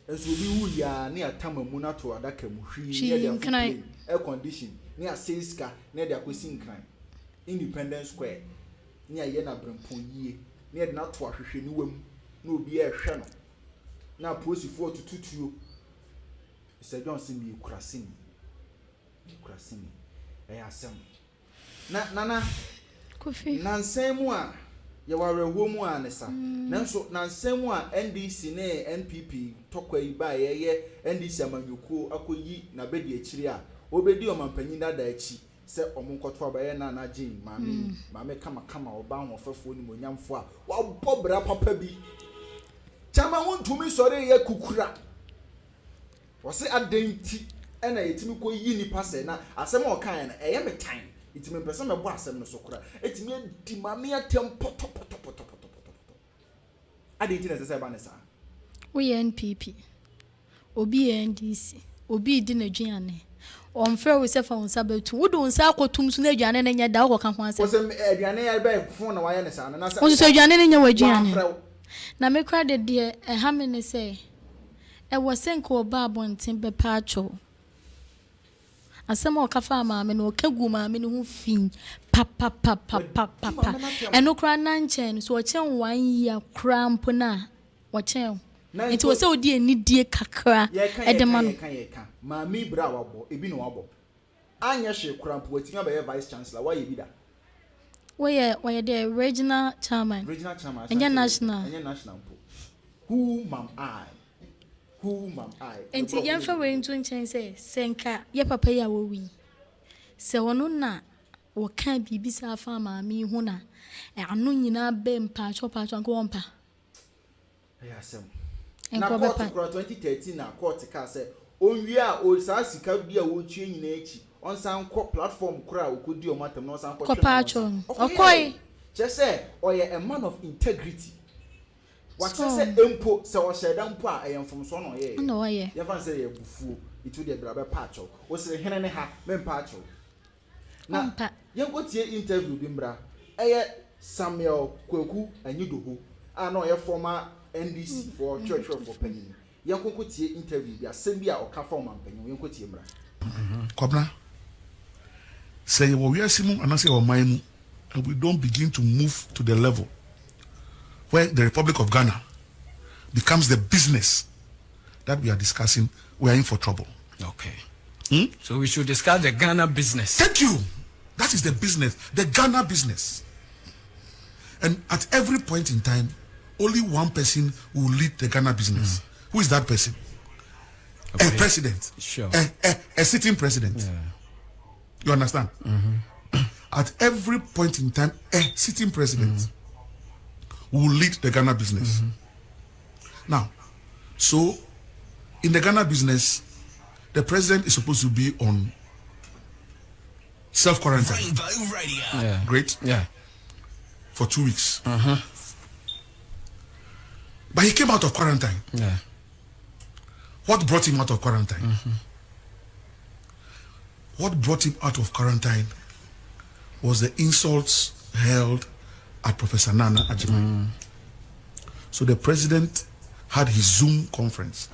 A: Nso obi wu yi ara ne yɛatam amu no ato adaka mu hwii ne
B: Hwii,
A: yɛde afo
B: Nkran.
A: plane, air condition, ne yɛasɛe sika na yɛde akɔsi Nkran, Independence Square. ne ayɛ no aberempɔn yie, na yɛde no ato ahwehwɛniwa mu na obiara rehwɛ no, na apolisifoɔ retoto tuo. Mister John se meyɛ kuraseni, meyɛ kuraseni. Ɛyɛ asɛm. Na Nana,
B: Kofi.
A: nansa mu a yɛwɔ awerɛhoɔ mu a ne sa. Nanso nansa mu a NDC ne NPP tɔkwa yi baeɛ yɛ NDC amanyɔkuo akɔyi n'abadiakyire a ɔrebɛdi ɔmanpanyin dada akyi sɛ ɔmo nkɔto aba yɛ Nana Jane maame yi, maame kamakama, ɔbaa ahoɔfɛfoɔ nimonyamfoɔ a wabɔ bra papa bi. Kyama wontumi sɔre yɛ kukura. Wɔse adɛn nti ɛna yɛtumi kɔ yi nipa sɛ na asɛm a ɔkaeɛ no ɛyɛ me tan nti mempɛ sɛ mɛbɔ asɛm no so koraa. Ɛtumi adi maame atɛm pɔtɔpɔtɔpɔtɔpɔtɔpɔtɔ. Adɛn nti na ɛsɛ sɛ ɛba ne saa?
B: Woyɛ NPP, obi yɛ NDC, obi redi n'aduane. Ɔmfrɛ wo sɛ fa wo nsa bɛtum. Wode wo nsa akɔtum so na aduane no nyɛ da, wokɔka ho asɛm.
A: Wɔ sɛ aduane yɛ bɛn fon na wayɛ ne saa no na sɛ
B: Wo nso aduane no nyɛ w'aduane.
A: wamfrɛ wo.
B: Na me koraa de deɛ ɛha me ne sɛ, ɛwɔ sɛ nka ɔba abɔnten bɛpa akyɛw. Asɛm a ɔka faa maame no, ɔka guu maame no ho fi papapapapapa.
A: Wadi maame no atɛm.
B: Ɛno koraa na nkyɛn no, sɛ ɔkyɛn wo one year koraa mpo no a, ɔkyɛn wo.
A: Na
B: Nti
A: mpo
B: wɔ sɛ wodi anidie kakra
A: yɛka
B: ɛde
A: yɛka
B: ma no.
A: yɛka yɛka maame yi bere a wabɔ ebi na wabɔ anyɛ hwee koraa mpo watumi abɛyɛ vice chancellor wayɛ bi da.
B: Woyɛ ɔyɛ dɛ regional chairman.
A: Regional chairman
B: Ɛnyɛ
A: Ashanti region
B: national.
A: ɛnyɛ national mpo who mam I who mam I ne
B: Nti
A: borɔfo ne
B: yɛmfa wei
A: bebree.
B: nto nkyɛn sɛ sɛ nka yɛ papa yi a wawu yi sɛ ɔno na wɔka biribi saa fa maame yi ho na ano nyinaa bɛ mpaakyɛw paakyɛw nka wɔmpa.
A: Ɛyɛ asɛm.
B: Nka
A: Na
B: ɔbɛpa.
A: court koraa 2013 na court kaa sɛ onwie a o saa sika bi a wɔretua nyinaa akyi ɔnsan nkɔ platform koraa a ɔkɔdi ɔmo atam na ɔnsan nkɔtwe
B: Kɔpa
A: n'ano
B: akyɛw
A: nsa.
B: no.
A: Ɔkɔyɛɛ.
B: Ɔkɔe.
A: Kyerɛ sɛ ɔyɛ a man of integrity. Wakyerɛ
B: So
A: sɛ mpo sɛ ɔhyɛ da mpo a ɛyɛ mfomsoɔ na ɔyɛɛyɛ.
B: ɛna ɔyɛ.
A: Yɛmfa no sɛ ɛyɛ abufuo nti wodeɛ bra bɛpa akyɛw. Wosere hene ne ha mempa akyɛw. Na
B: Ɔmpa.
A: yɛnkɔtie interview bi mbra. Ɛyɛ Samuel Kwaku Anyidoho a na ɔyɛ former NDC foɔ twerɛtwerɛfoɔ panyin. Yɛnkɔnkɔtie interview bi asɛm bi a ɔka fa ɔmanpanyin ho. Yɛnkɔtie mbra.
D: Kwabena, sɛ yɛwɔ wiase mu anaasɛ yɛwɔ ɔman mu and we don't begin to move to the level where the Republic of Ghana becomes the business that we are discussing, we are in for trouble.
E: Okay. So we should discuss the Ghana business.
D: Thank you. That is the business, the Ghana business. And at every point in time, only one person will lead the Ghana business. Who is that person?
E: Okay.
D: A president.
E: Sure.
D: A sitting president. You understand? At every point in time, a sitting president will lead the Ghana business. Now, so in the Ghana business, the president is supposed to be on self quarantine.
F: Rainbow Radio.
D: Great. For 2 weeks. But he came out of quarantine. What brought him out of quarantine? What brought him out of quarantine was the insults held at Professor Nana Agyemang. So the president had his Zoom conference.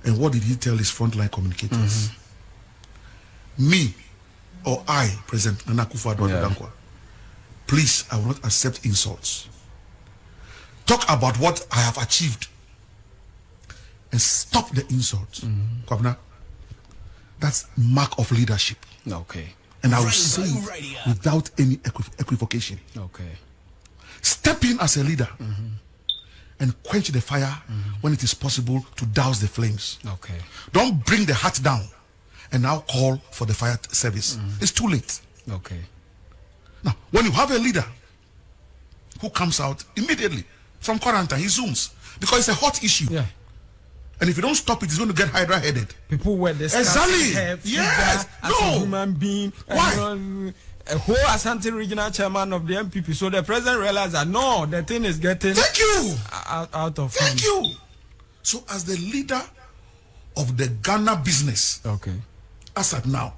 D: And what did he tell his frontline communicators? Me or I, President Nana Akufo-Addo Dankwa, please, I will not accept insults. Talk about what I have achieved and stop the insults. Kwabena, that's mark of leadership. And I will say
F: Rainbow
D: it
F: Radio.
D: without any equivocation. Step in as a leader and quench the fire when it is possible to douse the flames. Don't bring the heart down and now call for the fire service. It's too late. Now, when you have a leader who comes out immediately from quarantine, he zooms because it's a hot issue. And if you don't stop it, it's going to get hydra headed.
E: People were discussing her figure as
D: No.
E: a human being.
D: Why?
E: And, a whole Ashanti regional chairman of the NPP. So the president realized that no, the thing is getting
D: Thank you.
E: out of
D: Thank
E: hand.
D: you. So, as the leader of the Ghana business, as at now,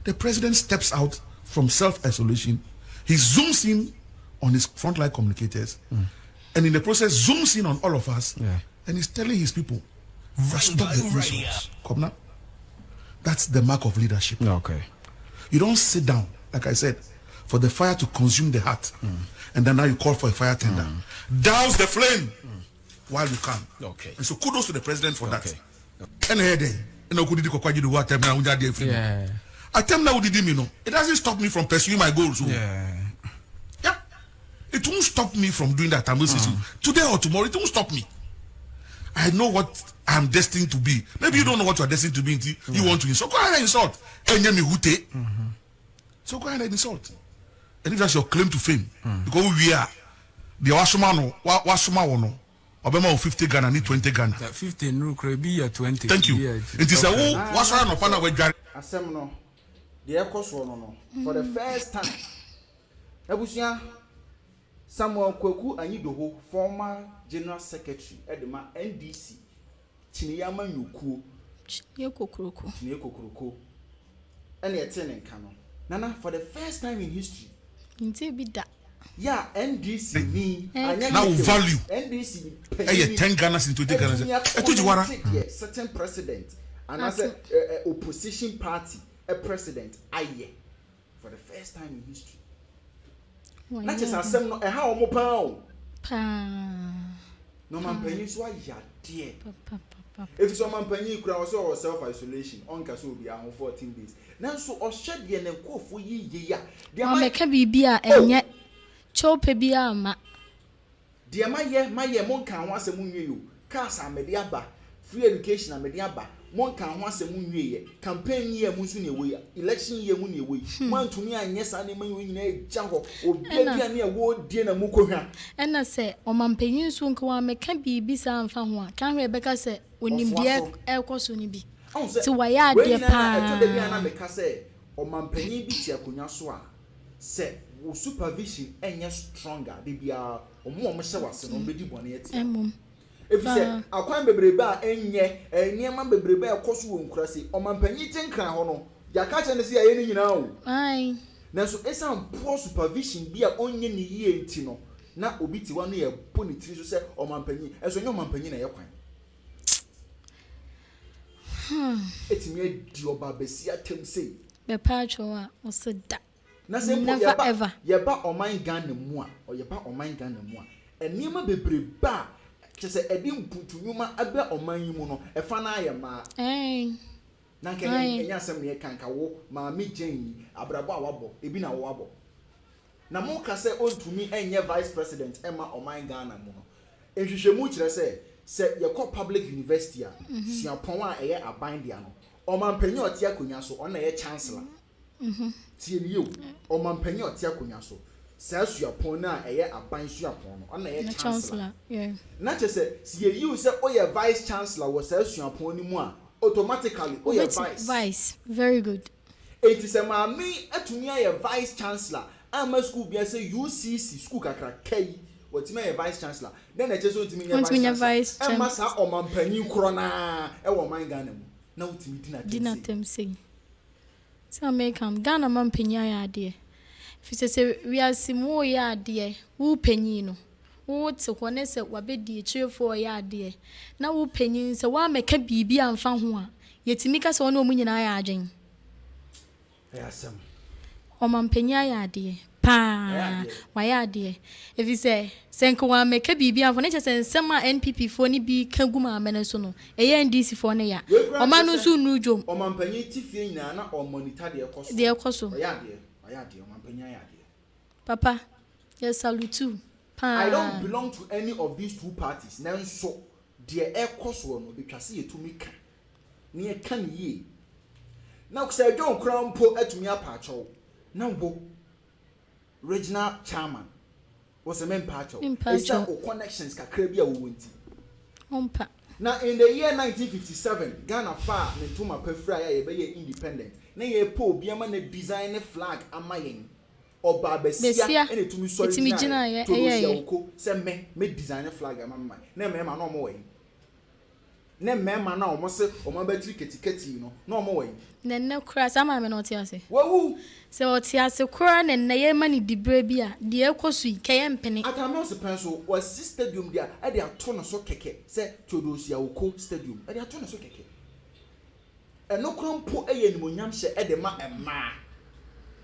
D: the president steps out from self isolation. He zooms in on his frontline communicators, and in the process, zooms in on all of us, and he's telling his people, "Stop the
F: Rainbow Radio.
D: insults." Kwabena, that's the mark of leadership. You don't sit down, like I said, for the fire to consume the heart, and then now you call for a fire tender. Douse the flame while you can. And so kudos to the president for that. And here then, and okudidi kokwaji do what na unja dey free. Attempt na udidi me no. It doesn't stop me from pursuing my goals. Oh. Yeah. It won't stop me from doing that. I'm Today or tomorrow, it won't stop me. I know what I'm destined to be. Maybe you don't know what you are destined to be. Until you want to insult. Go ahead and insult. Enye mi hute. So go ahead and insult. And if that's your claim to fame, because we are the wasuma no, wasuma wo no. Obema wo 50 Ghana ni 20 Ghana.
E: 50 no kura bi yɛ 20.
D: Thank you.
E: Bi yɛ-
D: It is a wo wasɔre anɔpa na wadware.
A: Asɛm no deɛ ɛkɔ soɔ no, for the first time, abusua, Samuel Kwaku Anyidoho, former general secretary ɛde ma NDC kyiniiɛ amanyɔkuo.
B: Kyiniiɛ kokoroko.
A: Kyiniiɛ kokoroko, ɛna ɛte ne nka no, Nana, for the first time in history.
B: Nti bi da.
A: Yà NDC ni anyɛ
D: Na wo
A: kɛkɛ o.
D: value
A: NDC
D: ɛyɛ 10 Ghana cedis, 20 Ghana cedis. Ɛto gye wara.
A: Deɛ certain president anaasɛ ɛ ɛ opposition party ɛ president ayɛ for the first time in history na kyerɛ sɛ asɛm no ɛha wɔn paa o.
B: Paa.
A: Na ɔmanpanyin nso ayɛ adeɛ.
B: Papapapa.
A: Efi sɛ ɔmanpanyin kura ɔsɛ ɔwɔ self isolation, ɔnka sɛ obi aho 14 days, nanso ɔhyɛ deɛ ne nkurɔfoɔ yi yie a deɛ ma
B: Wamɛka biribi a ɛnyɛ kyɛw pɛ bi ama.
A: Deɛ mayɛ mo nka ho asɛm nwie yi o. Cars a mɛde aba, free education a mɛde aba, mo nka ho asɛm nwie yɛ. Campaign year mu nso na ɛwɔ yi, election year mu na ɛwɔ yi, mo antumi anyɛ saa nneɛma yi wɔ nyinaa egya hɔ obi
B: Ɛna-
A: aduane a wɔredie na mo kɔ hwa.
B: Ɛna sɛ ɔmampanyin nso nka wamɛka biribi saa mfa ho a, ka ho ɛbɛka sɛ onim
A: Ɔfoa
B: deɛ
A: so.
B: ɛrekɔ so no bi.
A: Ɔn sɛ
B: Nti wayɛ
A: wei
B: adeɛ
A: nyinaa na ɛtɔ da bi a na
B: paa.
A: meka sɛ ɔmampanyin bi te akonnwa so a, sɛ wo supervision ɛnyɛ stronger de biara, ɔmo a ɔmo hyɛ wase no, ɔmo bɛdi bɔne atia.
B: Ɛmom.
A: Efi sɛ akwan bebrebe a ɛnyɛ nneɛma bebrebe a ɛkɔ so wɔ nkurase, ɔmampanyin te Nkran hɔ no, yɛaka kyerɛ no sɛ yɛayɛ no nyinaa o.
B: Ae.
A: Nanso esan poor supervision bi a ɔnyɛ ne yie nti no, na obi te hɔ no yɛ bɔ ne tiri so sɛ ɔmampanyin, ɛnso ɛnyɛ ɔmampanyin na ɛyɛ kwan etumi adi ɔba abɛsi atɛm sei.
B: Bɛpa atwɛw a ɔsɛ da.
A: Na sɛ mpo
B: Never
A: yɛba
B: ever.
A: yɛba ɔman Ghana mu a, ɔyɛba ɔman Ghana mu a, nneɛma bebrebe a kyerɛ sɛ ɛde mpuntu nnwuma ɛbɛ ɔman yi mu no, ɛfa no ara yɛ mmaa. Na nka ɛnyɛ asɛm na yɛka, nka wo Maame Jane yi, abrabɔ a wabɔ, ebi na wo wabɔ. Na moka sɛ ɔntumi nyɛ Vice President mma ɔman Ghana mu no, nhwehwɛmu kyerɛ sɛ, sɛ yɛkɔ public university a, suapɔn a ɛyɛ aban dea no, ɔmanpanyin a ɔte akonnwa so, ɔno na ɛyɛ Chancellor. Tie no yie o, ɔmanpanyin a ɔte akonnwa so, saa suapɔn no a ɛyɛ aban suapɔn no, ɔno na ɛyɛ Chancellor. Na kyerɛ sɛ, sɛ yɛyi wo sɛ woyɛ Vice Chancellor wɔ saa suapɔn no mu a, automatically woyɛ Vice.
B: Vice, very good.
A: Enti sɛ maame yi atumi ayɛ Vice Chancellor amma sukuu bia sɛ UCC, sukuu kakraka yi, watumi ayɛ Vice Chancellor, dɛn na ɛkyerɛ sɛ ɔntumi nyɛ Vice Chancellor mma saa ɔmanpanyin korɔ no ara wɔ ɔman Ghana mu na wotumi di
B: n'atɛm sei? Sɛ meka no, Ghana manpanyin ayɛ adeɛ. Ɛfiri sɛ sɛ wiase mu woreyɛ adeɛ, wo panyin no, wote hɔ ne sɛ wabɛdi akyirefoɔ reyɛ adeɛ, na wo panyin sɛ woammɛka biribi amfa ho a, yɛtumi ka sɛ wo ne wɔn nyinaa yɛ adwene.
A: Ɛyɛ asɛm.
B: Ɔmanpanyin ayɛ adeɛ paa. Wayɛ adeɛ. Ɛfiri sɛ, sɛ nka wammɛka biribi amfa ho, na kyerɛ sɛ nsɛm a NPP foɔ no bi ka gu maame no so no, ɛyɛ NDC foɔ no ya.
A: Wei koraa
B: Ɔman no
A: kyerɛ
B: nso
A: sɛ
B: nnuru dwom.
A: ɔmanpanyin te fie nyinaa na ɔmonitor deɛ ɛkɔ so.
B: Deɛ ɛkɔ so.
A: Ɔyɛ adeɛ. Wayɛ adeɛ. Ɔmanpanyin ayɛ adeɛ.
B: Papa, yɛ salute wo
A: I don't
B: paa.
A: belong to any of these two parties nanso deɛ ɛrekɔ soɔ no ɛtwa sɛ yɛtumi ka na yɛka no yie na sɛ John koraa mpo atumi apa akyɛw na wo regional chairman wo sɛ mempa akyɛw
B: Mempa
A: ɛsiane
B: akyɛw.
A: wo connections kakra bi a wowɔ nti.
B: Ɔmpa.
A: Na in the year 1957 Ghana faa ne ntoma pa firaeɛ a yɛbɛyɛɛ independent na yɛrepɛ obi ama no adesign ne flag ama yɛn. Ɔbaa basia
B: Basia
A: na ɛtumi sɔre
B: ɛtumi
A: gyinaeɛ
B: gyinaeɛ
A: Torosia
B: ɛyɛeɛ.
A: Oko sɛ me mɛ design flag ama me man. Na mmarima na wɔn wɔ he? Ne mmarima no a wɔn se wɔn abatiri katikati no na wɔn wɔ he?
B: Na nnɛ koraa saa maame no ɔte ase?
A: Wawu!
B: Sɛ ɔte ase koraa na nnɛ yɛrema no diberɛ bi a, deɛ ɛrekɔ so yi, nka yɛmpene.
A: Atta Mills pɛn so, wasi stadium de a de ato ne so kɛkɛ sɛ Theodosia Oko Stadium de ato ne so kɛkɛ. Ɛno koraa mpo yɛ animuonyamhyɛ de ma mmaa.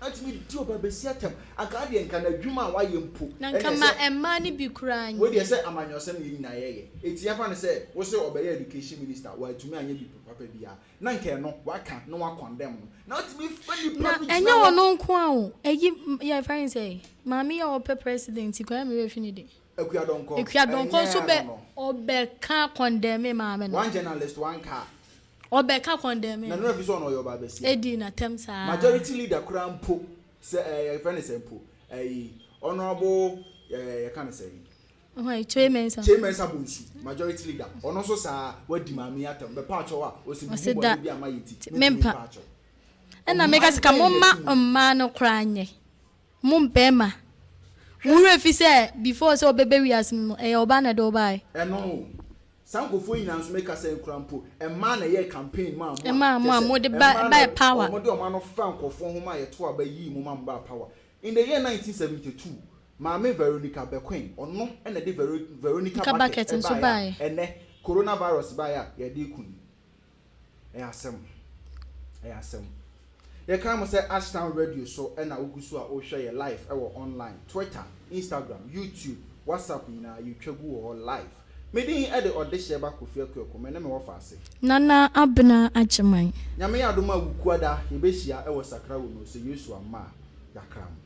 A: Na tumi di ɔbaa basia atɛm. Anka adeɛ nka n'adwuma a wayɛ mpo
B: Na nka
A: ɛna
B: ma
A: ɛsɛ.
B: mmaa no bi koraa
A: Wei deɛ
B: nyɛ.
A: sɛ amanyɔsɛm na yɛn nyinaa yɛyɛ. Enti yɛmfa no sɛ wo se ɔbɛyɛ education minister, wantumi anyɛ biribi papa biara. Na nka ɛno waka na wa condemn no. Na wotumi fa nipa
B: Na
A: bi
B: ɛnyɛ
A: gyina hɔ.
B: ɔno nko ara o, ɛyi yɛfrɛ no sɛn, maame yi a ɔpɛ president yi koraa me werɛ afi ne din.
A: Akua Donkor.
B: Akua Donkor
A: Ɛnyɛ
B: nso bɛ
A: ano no.
B: ɔbɛka condemn maame no.
A: One journalist, one car.
B: Ɔbɛka condemn
A: Na
B: no.
A: ne werɛ fi sɛ ɔno ɔyɛ ɔbaa basia.
B: Edi n'atɛm saa.
A: Majority leader koraa mpo sɛ ɛɛ yɛfrɛ no sɛn mpo ɛyi honourable ɛɛ yɛka no sɛn.
B: Hwan Kyei Mensah.
A: Kyei Mensah Bonsu majority leader ɔno nso saa wadi maame yi atɛm bɛpa akyɛw a ɔsi
B: Ɔsi
A: mehu
B: da
A: bɔne bi a mayɛ nti mentumi
B: mempa.
A: mpa akyɛw.
B: Ɛna meka
A: Ɔman
B: sɛ ka
A: bɛn na
B: momma
A: ɛte mu?
B: mmaa no koraa nyɛ. Mo mmarima, mo werɛ fi sɛ before sɛ wobɛba wiase mu no, ɛyɛ ɔbaa na ɛde wo baeɛ.
A: Ɛno o. Saa nkurɔfoɔ yi nyinaa nso meka sɛ nkura mpo, mmaa na ɛyɛɛ campaign maa mo a,
B: Ɛmaa mo
A: kyerɛ
B: a
A: sɛ
B: mode ba
A: mmaa na
B: baeɛ power.
A: wɔde wɔn ano faa nkurɔfoɔ ho maa yɛtoo aba yii mo maa mo baa power. In the year 1972, Maame Veronica Bequin, ɔno na ɛde Vero Veronica
B: Nka
A: bucket
B: bucket nso
A: baeɛ a
B: baeɛ.
A: ɛnnɛ coronavirus baeɛ a yɛde reko yi. Ɛyɛ asɛm. Ɛyɛ asɛm. Yɛkae mo sɛ Ashtown Radio so na wogu so a wohwɛ yɛ live wɔ online, Twitter, Instagram, YouTube, WhatsApp nyinaa yɛtwa gu wɔ hɔ live. Me din de Ɔdehyeɛ Ba Kofi Akuako, me ne me wɔfa ase.
B: Nana Abena Agyeman.
A: Nyame yɛ adom a Wukuada yɛbɛhyia wɔ Sakra Wono sɛ Yesu amma a, yɛakra mo.